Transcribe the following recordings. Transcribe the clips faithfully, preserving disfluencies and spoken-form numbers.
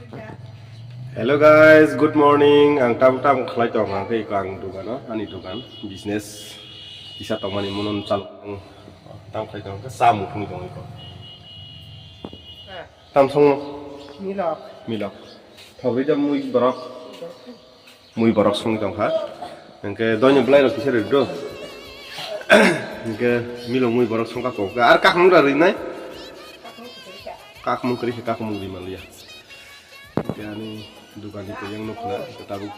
Hello guys, good morning. Ang tam tam khlai tong, ang khe ang dugano, ani dugan, business kisa tongmani munon chal, ang tam khlai tong, khe sa muthung tong iko. Tam song Milok. Milok. Thogri da mui borok. Mui borok song tong kha. Engke doino belai rok kisa ri do. Engke milok mui borok song ka kok. Ar kakmung ra ri nai. Kakmung kri kakmung ri malia. Engke ani dukan ni yang nuk na. Tabuk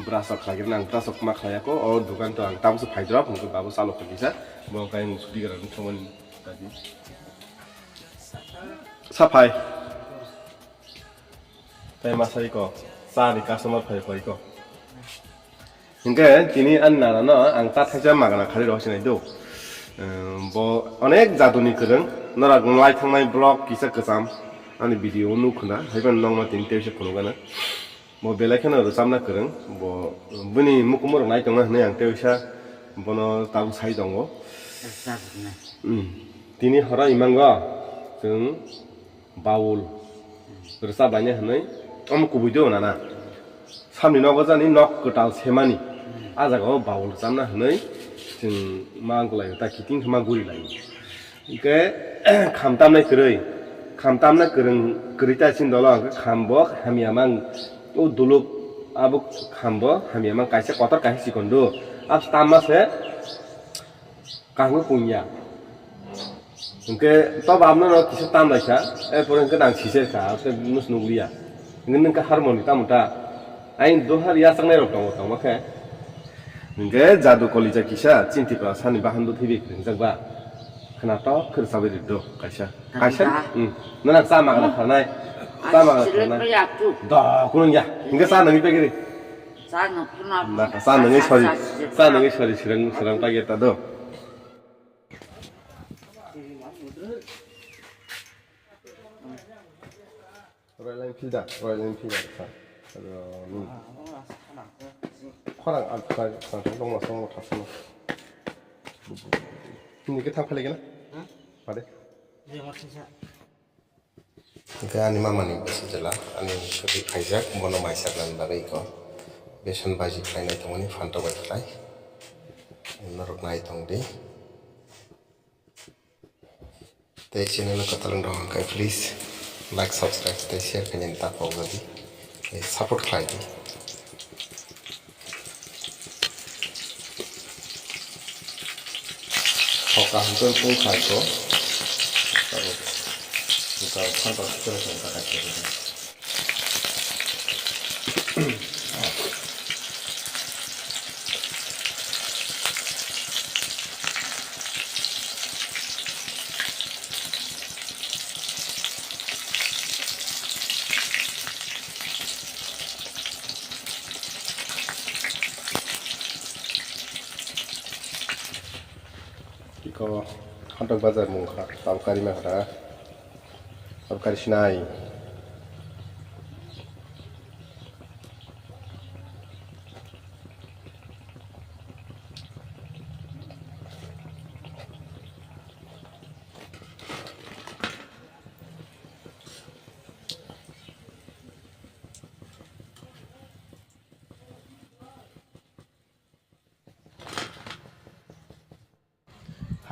brush rok khlai nang, brush rok ma khlai ko. O dukan to ang tabuk se phai drop. Engke babu salok kisa. Bo kai sudi gara nuk thomani. Saphai. Tai masa iko, cha ni customer phai phai iko. Hinkhe tini ani nana no ang ta thaisa magana khali rw sinai do. Ehm, bo onek jaduni kwrwng, norok lai thangnai vlog kisa kwcham ani video o nuk khna, haiban nokma tini tebisa phunukgana. Bo belai kheno rwchabna kwrwng, bo bini mukumu rok nai tongna hwnwi ang tebisa bono tabuk sai tongo. Hmm. Tini horo imango chwng Baul rwchap laina hwnwi omo kubui do nana. Samni nogo jani nok kwtal semani. A jaga o baul rwchapna hwnwi chwng ma wngkulaio, ta kiting khe ma guri laio. Hwnkhe kham tamnai kwrwi, kham tamna kwrwng kwrwi ta chini dolo hwnkhe kham bo hamya mang o duluk abo kham bo hamya mang kaisa kotor kaisa chikon do. Abo tamma se Kaham khe pungya. Hwnkhe toba amno no kisa tam lai kha, erpore hwnkhe nang siser kha, hwnkhe nus nukliya. Hwnkhe nwng khe harmoni tamo ta? Ain dohar yachaknai rok tongo, tongma khe. Hwnkhe jadu kolija kisa, chini Tripura sani bahan do thwibi ringjak ba. Khwnatok khe rwchabwi ri do kaisa. Kaisa? Hmm. Nana chama gana kharnai. Chama gana kharnai. Do, kunung ya. Hwnkhe cha nangwi pegiri. Cha nangwi sori, cha nangwi sori, sirang, sirang pagi ta do. Royal Enfield da, Royal Enfield da, sa. Aro, hmm. Khorang, ah, khorang, khorang, tong, tong, tong, tong, tong. Ini kita apa lagi na? Hah? Pada. Dia maksudnya. Hwnkhe ani mamani bwsajwla ani kwrwi phaijak, bono mai saknani bagwi eko beson baji khlainai tongmani phantok bai khlai. Norok nai tong di. Tei channel no kwtal wng rok hwnkhe please like, subscribe tei share khainani ta pok di. Tei support khlai di. Kok kaham khe wng khai ko. Tabuk, tabuk khan tabuk khe wng khai ko. Iko hantok bazar mung kha, tabuk kari ma kha, tabuk kari sinai.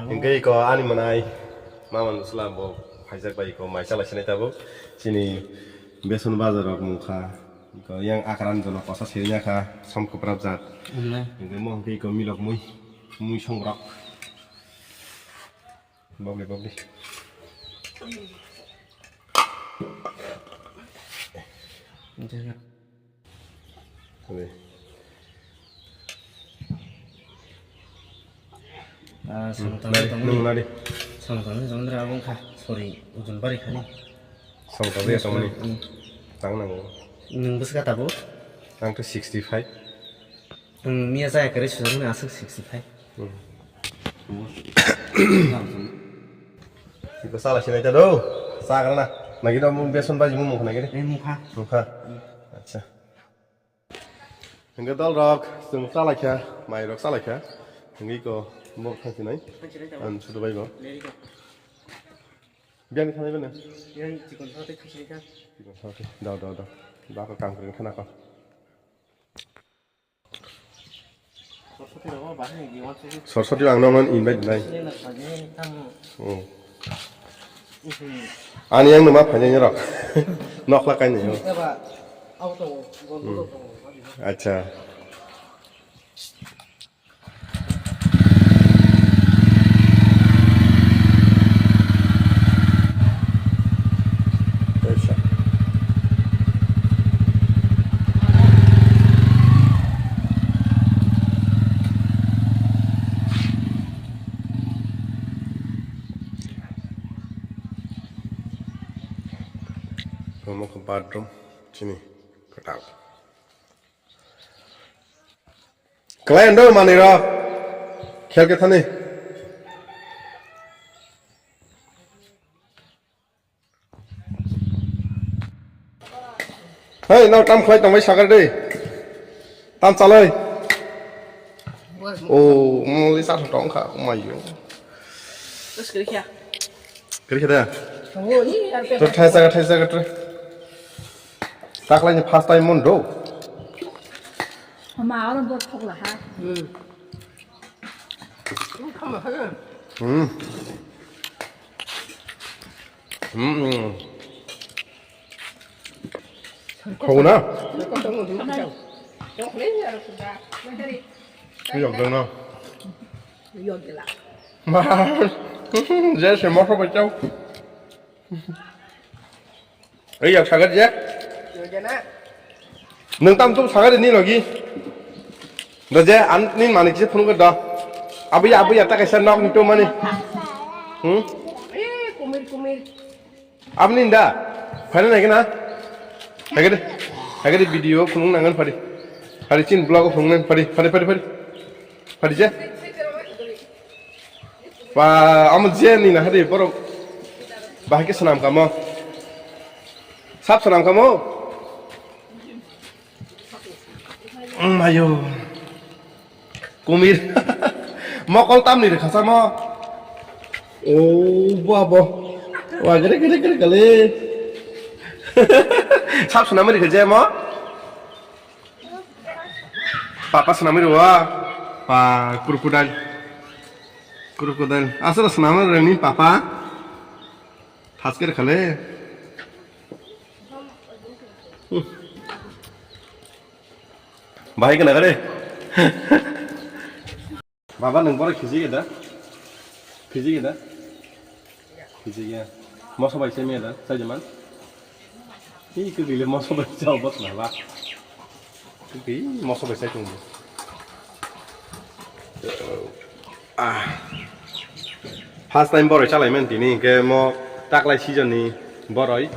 Hingke iko ani manai mama nusla bo phaijak bai iko mai chala sinai tabuk chini beson bazar rok mung kha iko yang akran jono kosa siri ya kha som kwprap jat. Hingke mo hingke iko milok mui mui song rok. Bokle bokle. Ah, samtang nari, tongmani. Nung nari. Samtang ni jondra abong kha. Sorry, ujun bari khani. Samtang ya tongmani. Hmm. Tang nango. Nung bwswk ka tabuk? Ang to sixty five. Ang miya jaya kare sujak mani aswk sixty five. Hmm. Iko sala sinai ta do. Sa kana na. Nagi do mung beson baji mung mung nagi de. Eh, mukha. Mukha. Acha. Hingke dol rok, chwng chalaikha, mai rok chalaikha. Hingke iko bok thang sinai. Ang sudu bai bo. Biyang thani bene. Yang chikon sa tei khisi kha. Chikon sa tei. Dao, dao, dao. Ba ko kam kring khana ko. Soroswati rok bahai ni wan se. Soroswati ang nong invite nai. Sini na khaje tam. Hmm. Mhm. Ani yang nama phanya ni rok. Nokla kai ni. Eba, auto, gol, hmm, gol, gol. Acha. Omo khe bathroom chini kwtal. Klai ando manwi rok. Khel khe thani. Hei, no tam khlai tongbai sakar de. Tam chalai. O, moli sa tong kha, o mai yo. Terus kiri kya? Kiri kya da? Oh, ini harus. Terus thai saga, thai saga, terus. Taklai ni first time mon do. Ma, orang buat thok lah, ha. Hmm. Hmm. Hmm. Khou na? Yok dong na. Yok gila. Ma. Je se mo ko bachau. Ei, yak sagar je. Nwng tam tum sagar ni logi. Do je, an ni mani je phunuk do. Abi, abi ya ta kaisa nok ni to mani. Hmm? Eh, kumir, kumir. Abni da. Phari nai na. Hagade. Hagade video phunuk nangan phari. Phari chin vlog phunuk nang phari, phari, phari, phari. Phari je. Ba, amo je ni na hari borok. Bahai ke sanam kamo. Sap sanam kamo. Mm, ayo. Kumir. Mokol tamni rikha samo. O, bo, bo. Wa, gere, gere, gere, gale. Sap sanam rikha je mo. Papa swnamwi rwo. Pa, crocodile. Crocodile. Aswk swnamwi rwni papa. Thaskir khale. Bahai kana kare. Baba, nwng borok khiji geda? Khiji geda? Khiji ya. Moso bai sai meda, sai jaman. Hi ke bile moso bai chao bos na ba. Ke moso bai sai tung. Ah. First time boroi chalai men tini, ke mo taklai season ni boroi.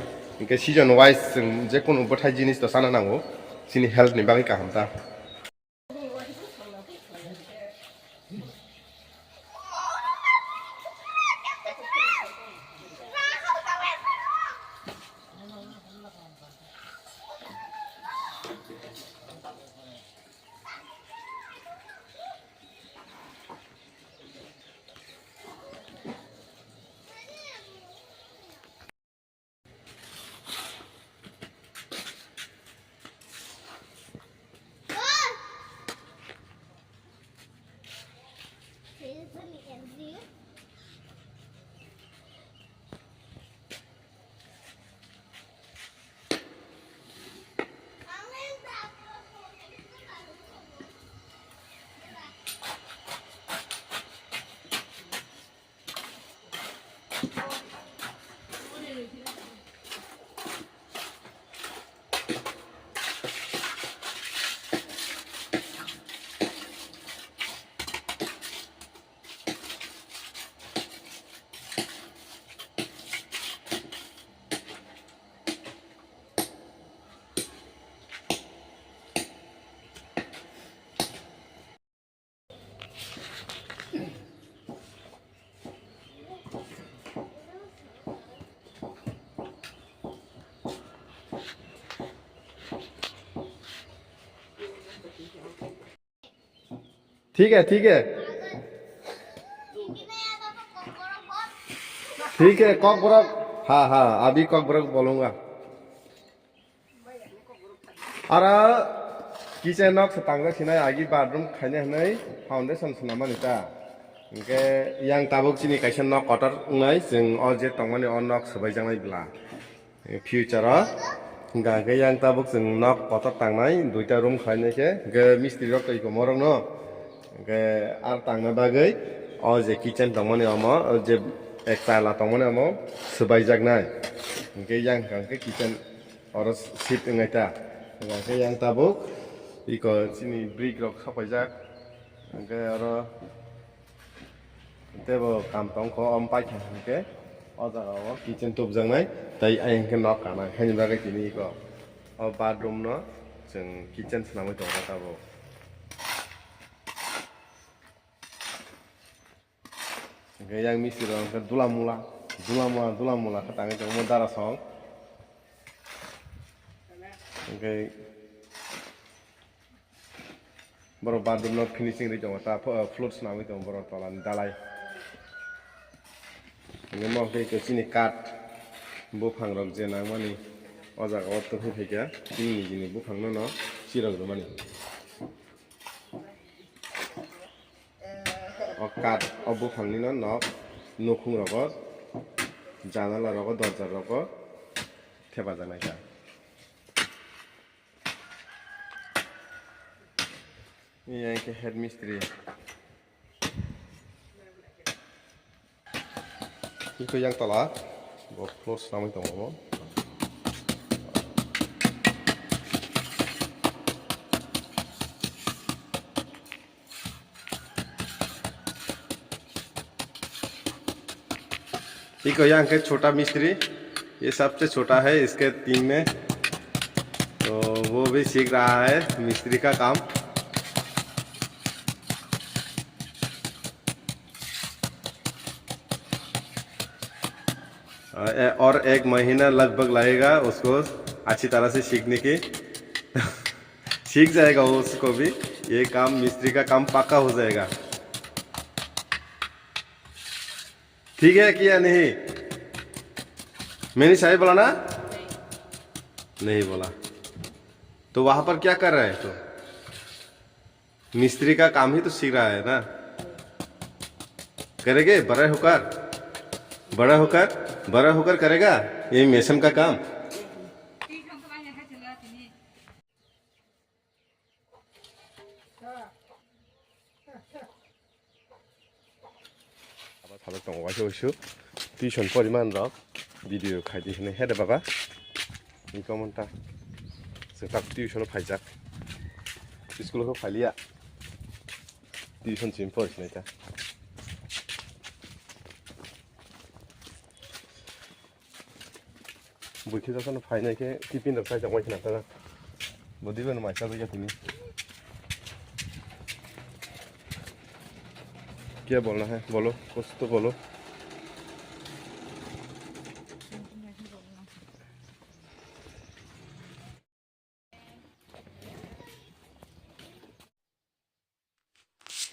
Ke season wise, jekunu bothai jinis to sana nango. Chini health ni bagwi kaham ta. ठीक है, ठीक है। ठीक है, कॉक बरक। Ha, ha, abi kokborok bolonga. Aro kitchen nok se tangjak sinai, agi bathroom khaina hinui foundation swnamani ta. Hinkhe yang tabuk chini kaisa nok kotor wngnai, chwng o je tongmani o nok swbaijaknai bwla. Future o hingka khe yang tabuk chwng nok kotor tangnai, duita room khlainai khe, hinkhe mistri rok twi komorok no, hinkhe ar tangna bagwi o je kitchen tongmani omo, o je ek tala tongmani omo swbaijaknai. Hinkhe yang hingka khe kitchen oro shift wngnai ta. Hingka khe yang tabuk iko chini brick rok sopaijak, hinkhe oro Tei bo kam tong kho, om paikha hinkhe o jaga o kitchen tubjaknai, tei ayang khe nok kanai, haini bagwi tini iko o bathroom no chwng kitchen swnamwi tongo tabuk. Hinkhe yang mistri rok hinkhe dula mula, dula mula, dula mula khe tangwi tongmo dara song. Hinkhe Borok bathroom no finishing ri tongo, ta fo-, floor swnamwi tongo borok tola ni dalai. Hingke mo khe chini kath buphang rok je nangmani o jaga o tongwi phaikha, chini nijini buphang no no chirok rwmani. O kath o buphang ni no nok nukhung rogo, janala rogo, dorja rogo thepajak nai kha. Yang ke head mistri. Iko yang tola, bo floor swnamwi tongo bo. इको यहाँ के छोटा मिस्त्री, ये सबसे छोटा है इसके टीम में, तो वो भी सीख रहा है मिस्त्री का काम। अ, ए-, और एक महीना लगभग लगेगा उसको अच्छी तरह से सीखने की। सीख जाएगा वो, उसको भी ये काम, मिस्त्री का काम पक्का हो जाएगा। ठीक है कि या नहीं? मैंने सही बोला ना? नहीं बोला। तो वहां पर क्या कर रहा है तू? मिस्त्री का काम ही तो सीख रहा है ना? करेगे बड़ा होकर? बड़ा होकर, बड़ा होकर करेगा ये मेसन का काम? Abo salok tongo waisa waisa tuition poriman rok video khaidi hinui hede baba. Ni komon ta chwng tak tuition phaijak, school khe phailiya, tuition chini porisinai ta. Buikhe jotono phainai khe tiffin rok chaijak bai khna ta. Bodi bano mai chajak ya tini. क्या बोलना है बोलो, कुछ तो बोलो।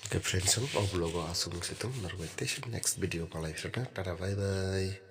Okay friends, o vlog o aswk se tong, norok bai tei next video malai phirna, tata bye bye.